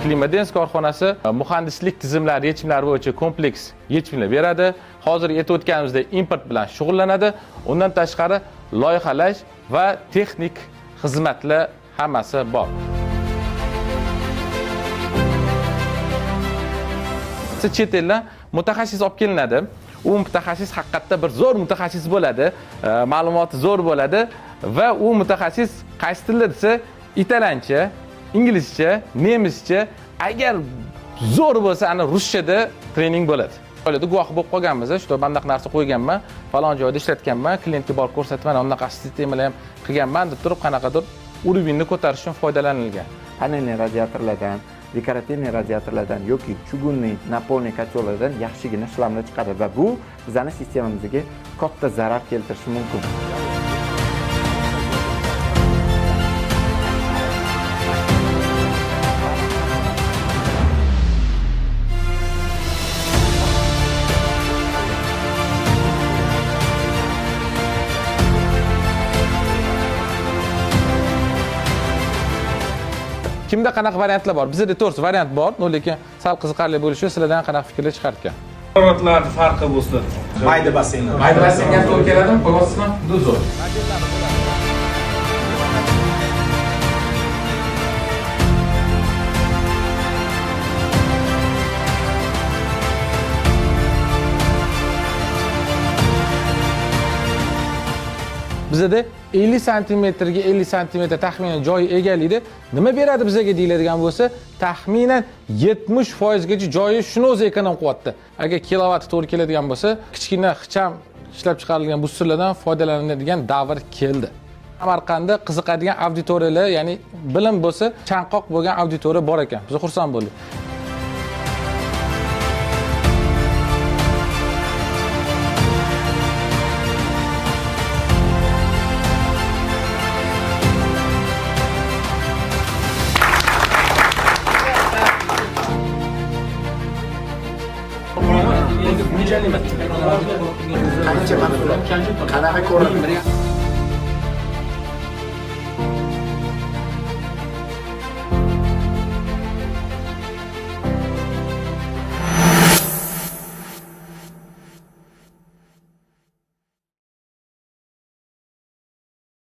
Klimadens korxonasi muhandislik tizimlari yechimlari bo'yicha kompleks yechimlar beradi. Hozir aytib o'tganimizdek, import bilan shug'ullanadi. Undan tashqari loyihalash va texnik xizmatlar hammasi bor. Chet eldan mutaxassis olib kelinadi. U mutaxassis haqiqatda bir zo'r mutaxassis bo'ladi, ma'lumoti zo'r bo'ladi va u mutaxassis qaysi tilda desa, italyancha, inglizcha, nemischa, agar zo'r bo'lsa, ana ruschada trening bo'ladi. Oilada guvohi bo'lib qolganmiz, что mana bunaqa narsa qo'yganman, falon joyda ishlatganman, klientga borib ko'rsatib, mana bunaqa sistemalar ham qilganman deb turib, qanaqadir уровень ni ko'tarish uchun foydalanilgan. Панельный radiatorlardan, декоративный radiatorlardan yoki чугунный напольный котел lardan yaxshigina shlamlar chiqadi va bu bizani sistemamizga katta zarar keltirishi mumkin. Kimda qanaqa variantlar bor? Bizda to'rtta variant bor, но lekin sal qiziqarli bo'lishi uchun sizlardan qanaqa fikrlar chiqarkan? Haroratlarni farqi bo'lsa. Mayda basseynlar. Mayda basseynga to'g'ri keladimi? Qo'yyapsizmi? Zo'r. Bizada 50 santimetrga 50 santimetr taxminan joy egallaydi. Nima beradi bizaga deyiladigan bo'lsa, taxminan 70 foizgacha joyi shuni o'zi ekonom qilyapti. Agar kilovat to'g'ri keladigan bo'lsa, kichkina ixcham ishlab chiqarilgan busterlardan foydalanadigan davr keldi. Samarqandda qiziqadigan auditoriyalar, ya'ni bilim bo'lsa, chanqoq bo'lgan auditoriya bor ekan. Biz xursand bo'ldik. Qancha mahsulot? Qanaqa ko'rinadi?